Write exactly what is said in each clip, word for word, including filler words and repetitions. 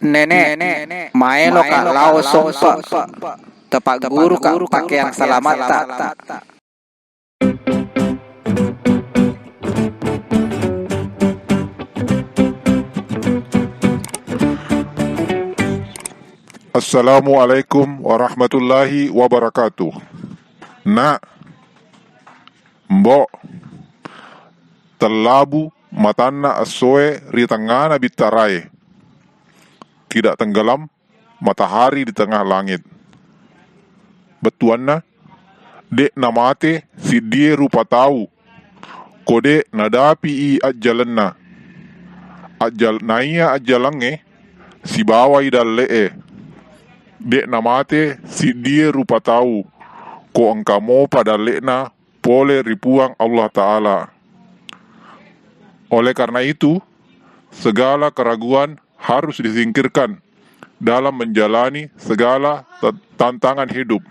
Nenek, maeloka lao sompa. Tapagguruka pakeang salamatta. Assalamualaikum warahmatullahi wabarakatuh. Nak, Mbok, tellabu matanna essoe ri tengngana bittarae. Tidak tenggelam matahari di tengah langit. Bettuanna, de' namate siddie rupa tau ko de' nadapi'i ajjalenna. Ajjal-, naiya ajjalengnge sibawai dalle'e. De' namate siddie rupa tau ko engka mopa dalle'na pole ri Puang Allah Ta'ala. Oleh karena itu, segala keraguan harus disingkirkan dalam menjalani segala ta-, tantangan hidup.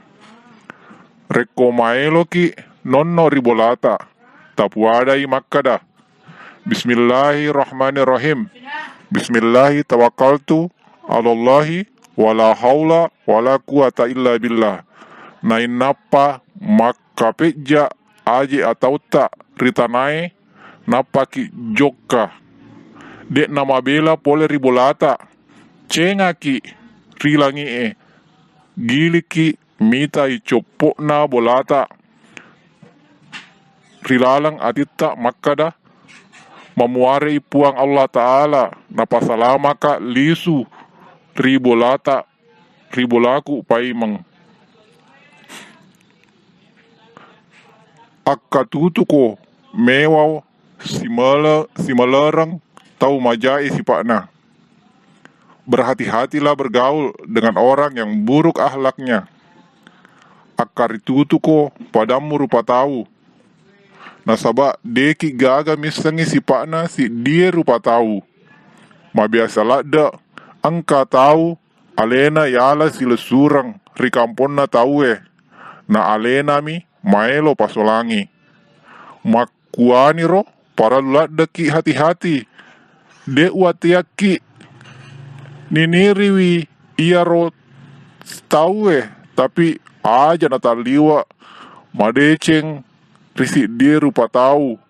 Rekko maeloki nonno ri bolata, tapuadai makkada, "Bismillahirrahmanirrahim. Bismillahi tawakkaltu alallahi wala haula wala quwata illa billah." Nainnappa makkapejja aje atautta ri tanae, nappaki jokka. De' namabela pole ri bolata. Cengaki ri langi'e. Giliki mitai coppo'na bolata ri laleng atitta makkada, "Mamuarei Puang Allah Ta'ala napasalamaka lisu ri bolata, ri bolaku paimeng." Akkatutuko mewa simele-, simelereng tau majae sipa'na. Berhati-hatilah bergaul dengan orang yang buruk akhlaknya. Akkaritutuko padammu rupa tau. Nasaba de'ki gaga missengngi sipa'na siddie rupa tau. Mabiasa ladde' engka tau alena yala silessureng ri kamponna tauwe, na alenami maelo pasolangi. Makkuaniro parellu laddeki hati-hati. De' uwatteakki niniriwi iyaro tauwe, tapi aja natalliwa madeceng ri siddie rupa tau.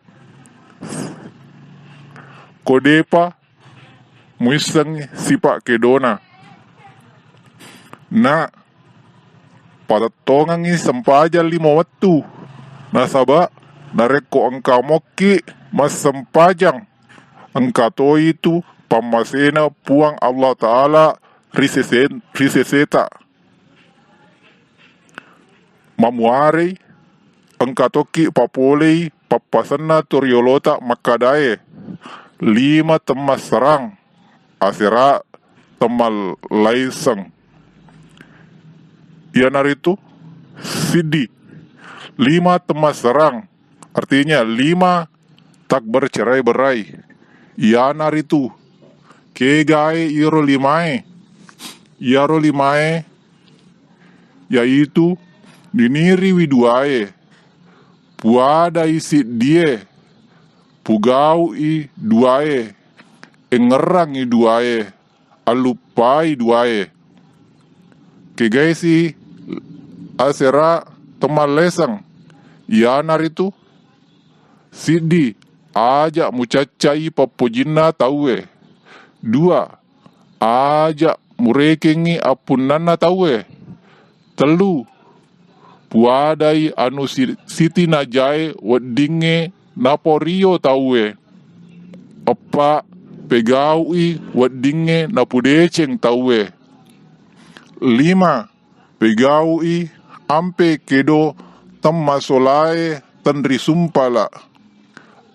Ko de'pa muisseng sipa' kedona. Na patettongengngi sempajang lima wettu, nasaba narekko engka mokki massempajang, engka toi tu pammasena Puang Allah Ta'ala ri sese-, ri seseta. Mamuarei engka tokki papolei pappasenna toriolota makkadae, lima temmasserang, asera temmallaiseng. Iyanaritu siddi, lima temmasserang, artinya lima tak bercerai-berai. Iyanaritu kegae iyaro limae. Iyaro limae yaitu niniriwi duae, puadai siddie, pugau'i duae, engngerangngi duae, alluppai duae. Kegaesi asera temmalleseng, iyanaritu siddi, aja mucaccai pappojinna tauwe. Dua, aja murekengngi appunnanna tauwe. Tellu, puadai anu si-, sitinajae weddingnge naporio tauwe. Eppa, pegau'i weddingnge napudeceng tauwe. Lima, pegau'i ampe kedo temmasolae tenrisumpala.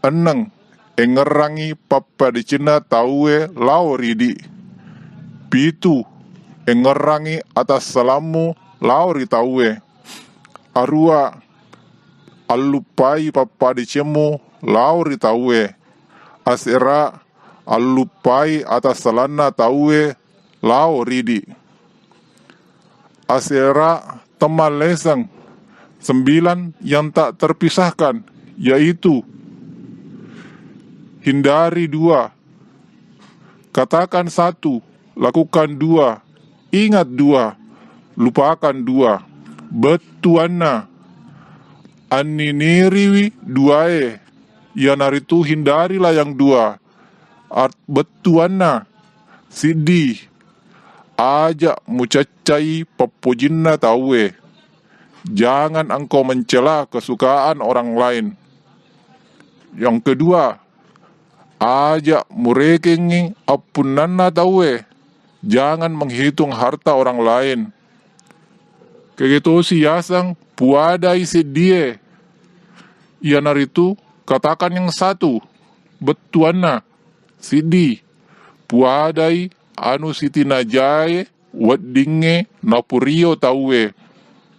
Enneng, engngerangngi pappadecenna tauwe lao ridi. Pitu, engngerangngi atassalammu lao ri tauwe. Arua, alluppai pappadecemmu lao ri tauwe. Asera, alluppai atassalanna tauwe lao ridi. Asera temmalleseng, sembilan yang tak terpisahkan, yaitu hindari dua, katakan satu, Lakukan dua. Ingat dua. Lupakan dua. Bettuanna, anniniriwi duae, iyanaritu hindarilah yang dua. Art-, bettuanna, siddi, aja mucaccai pappojinna tauwe. Jangan engkau mencela kesukaan orang lain. Yang kedua, aja murekengngi appunnanna tauwe. Jangan menghitung harta orang lain. Kegetosi yaseng puadai seddie. Iyanaritu katakan yang satu. Bettuanna, siddi, puadai anu sitinajae weddingnge napurio tauwe.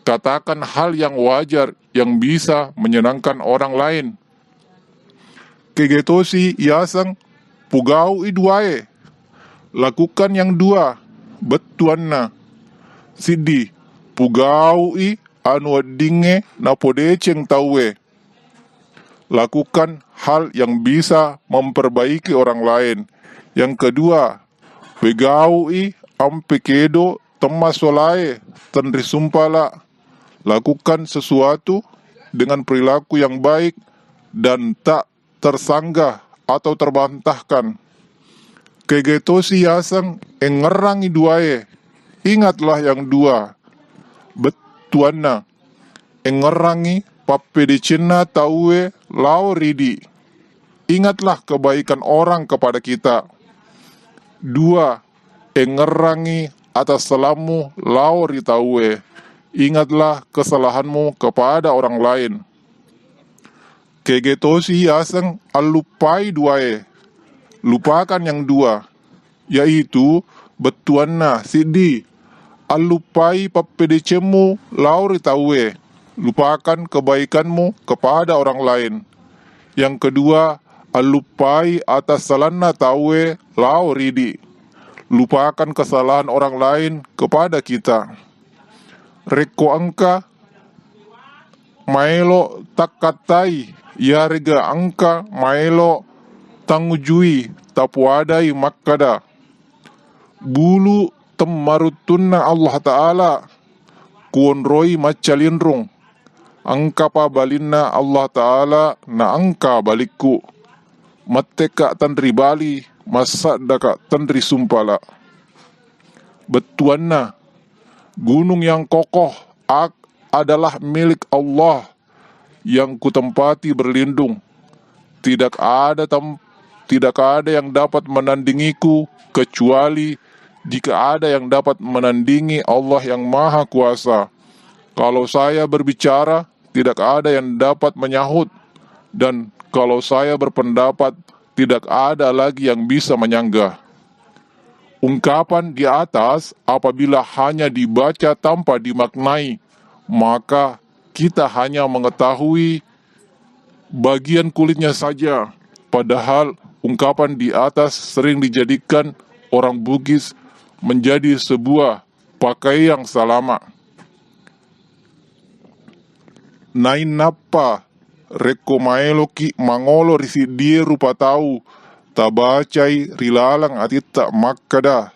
Katakan hal yang wajar yang bisa menyenangkan orang lain. Kegetosi yaseng pugau'i duae. Lakukan yang dua. Bettuanna, siddi, pugau'i anu weddingnge napodeceng tauwe. Lakukan hal yang bisa memperbaiki orang lain. Yang kedua, pegau'i ampe kedo temmassolae, tenrisumpala. Lakukan sesuatu dengan perilaku yang baik dan tak tersanggah atau terbantahkan. Kegetosi yaseng engngerangngi duae. Ingatlah yang dua. Bettuanna, engngerangngi pappedecenna tauwe lao ridi. Ingatlah kebaikan orang kepada kita. Dua, engngerangngi atassalammu lao ri tauwe. Ingatlah kesalahanmu kepada orang lain. Kegetosi yaseng alluppai duae. Lupakan yang dua, yaitu bettuanna siddi, alluppai pappedecemmu lao ri tauwe. Lupakan kebaikanmu kepada orang lain. Yang kedua, alluppai atassalanna tauwe lao ridi. Lupakan kesalahan orang lain kepada kita. Rekko engka maelo takkattai, iyarega engka maelo tangujui, tapuadai makkada, bulu temmaruttunna Allah Ta'ala kuonroi maccalinrung. Engkapa balinna Allah Ta'ala na engka balikku. Mettekka tenri bali, massaddaka tenri sumpala. Bettuanna, gunung yang kokoh ak-, adalah milik Allah yang kutempati berlindung. Tidak ada tem-, tidak ada yang dapat menandingiku kecuali jika ada yang dapat menandingi Allah yang Maha Kuasa. Kalau saya berbicara, tidak ada yang dapat menyahut, dan kalau saya berpendapat, tidak ada lagi yang bisa menyanggah. Ungkapan di atas apabila hanya dibaca tanpa dimaknai, maka kita hanya mengetahui bagian kulitnya saja, padahal ungkapan di atas sering dijadikan orang Bugis menjadi sebuah pakaian salama. Nainappa rekko maeloki mangolo ri siddie rupa tau, tabacai ri laleng atitta makkada,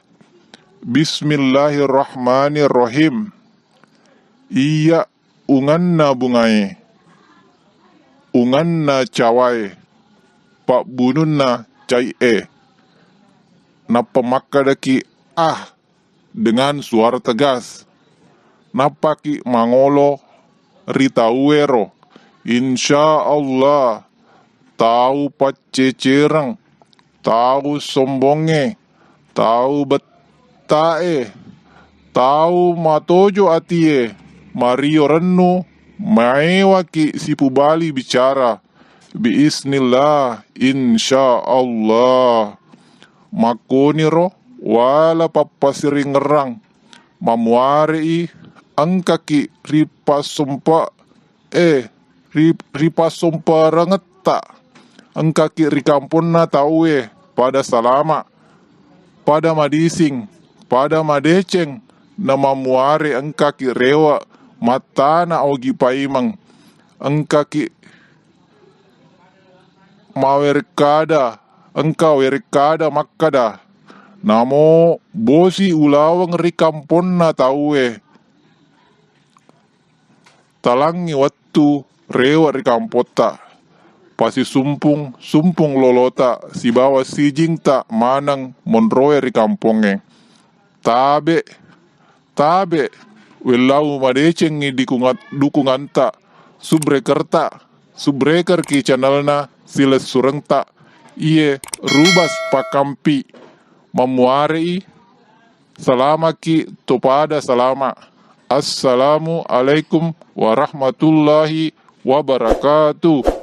Bismillahirrahmanirrahim. Iya unganna bungae, unganna cawae, pabbununna cai'e. Nappa makkedaki, "Ah," dengan suara tegas. Nappaki mangolo ri tauero. Insya Allah, tau paccecereng, tau sombongnge, tau bettae, tau matojo atie, mario rennu, maewaki sipubali bicara. Biiznillah, insya Allah. Makkoniro wala pappasiringngerang, mamuare'i engkaki ripasompa-, eh, ri-, ripasomparengetta, engkaki ri kamponna tauwe pada salama, pada madising, pada madeceng, namamuare engkaki rewe mattana ogi paimeng, engkaki mawerekkada, engka werekkada makkada, Namo bosi ulaweng ri kamponna tauwe. Talangngi wettu rewe' ri kampotta. Pasisumpung, sumpung lolota sibawa sijingta maneng monroe ri kampongnge. Tabe', tabe', wellau madecengngi dikunga-, dukunganta, subrekerta, subrekerki channelna silessurengta, iye Rubas Pakampi, mammuare'i, salamaki topada salama. Assalamualaikum warahmatullahi wabarakatuh.